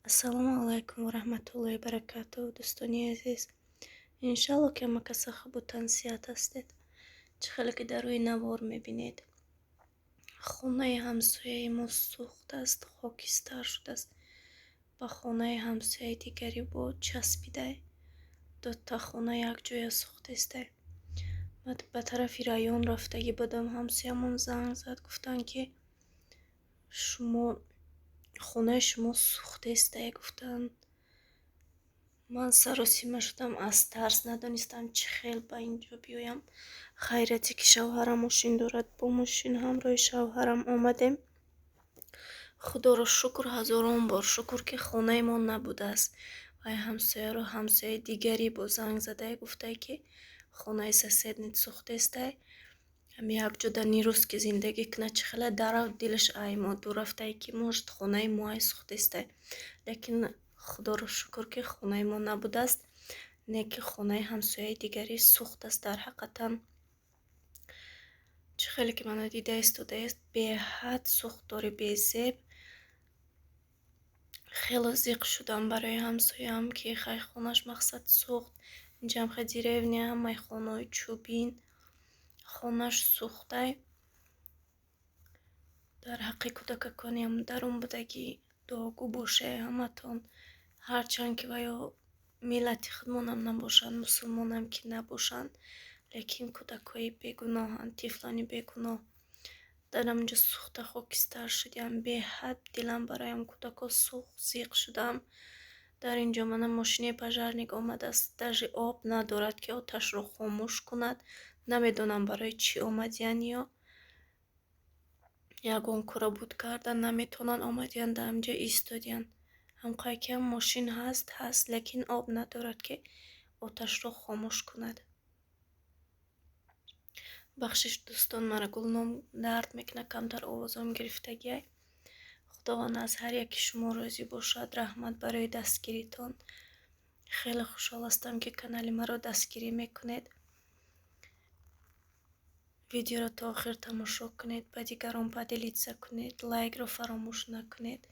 Ассалому алайкум ва раҳматуллоҳи баракатуҳ, дӯстони азиз. Иншалло, ки ҳама каса хубу тансиҳат ҳастед. Чӣ хеле ки дар рӯи навор мебинед, хонаи ҳамсояи мо сӯхтааст, хокистар шудааст. Ба хонаи ҳамсояи дигари бо часпидай. Дута хона якҷоя сӯхтестай. Ба тарафи район рафтагӣ будам, ҳамсоямон занг зад, гуфтанд, ки шумо хонаи шумо сӯхтестай, гуфтанд. Ман саросима шудам аз тарс, надонистам, чӣ хел ба ин ҷо биёям. Хайрате, ки шавҳарам мошин дорад, бо мошин ҳамроҳи шавҳарам омадем. Худоро шукр, ҳазорон бор шукр, ки хонаи мо набудааст. Вай ҳамсояро ҳамсояи дигарӣ бо занг задае, гуфтае, ки хонаи соседат сӯхтестай. Ҳами якҷода нерӯз ки зиндагӣ кунад, чӣ хела дарав дилаш ай мо дур рафтае, ки может, хонаи мо ай сӯхтестай. Лекин худоро шукр, ки хонаи мо набудааст, не ки хонаи ҳамсояи дигарӣ сӯхтааст. Дар ҳақиқатан, чӣ хеле ки мана дида истодаест, беҳад сӯхтори безеб. Хело зиқ шудам барои ҳамсояам, ки хай хонаш мақсад сӯхт. Инҷаам хай деревня, ҳамаи хонаҳои чӯбин, хонаш сӯхтай. Дар ҳаққи кӯдакакониам дарун будагӣ дуогӯ бошед ҳаматон. Ҳарчанд ки ваё миллати худмонам набошанд, мусулмонам ки набошанд, лекин кӯдакҳои бегуноҳанд, тифлони бегуноҳ. Дар ҳаминҷо сӯхта хокистар шудиам. Беҳад дилам барои кӯдакҳо сӯхт, зиқ шудам. Дар ин ҷо мана мошини пожарник омадааст, даже об надорад, ки оташро хомӯш кунад. Намедонам, барои чӣ омадиян ё ягон кора буд карда наметавонанд, омадиян, дар ҳаминҷо истодиянд. Ҳамқое ки мошин ҳаст, ҳаст, лекин об надорад, ки оташро хомӯш кунад. Бахшиш, дӯстон, мара гулном дард мекунад, камтар овозам гирифтагиай. Худованд аз ҳар яки шумо розӣ бошад. Раҳмат барои дастгиритон. Хеле хушҳол ҳастам, ки канали маро дастгирӣ мекунед. Видеоро то охир тамошо кунед, ба дигарон поделиться кунед, лайкро фаромӯш накунед.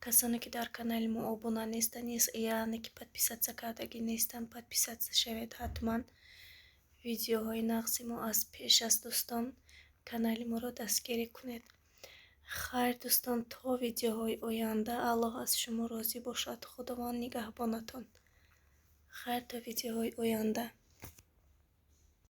Касоне ки дар канали мо обуна нестанд, яъне ки подписаться кардагӣ нестанд, подписаться шавед ҳатман. Видеоҳои нағзи мо аз пеш аст, дӯстон. Канали моро дастгирӣ кунед. Хайр, дӯстон, то видеоҳои оянда. Аллоҳ аз шумо розӣ бошад. Худованд нигаҳбонатон. Хайр, то видеоҳои оянда.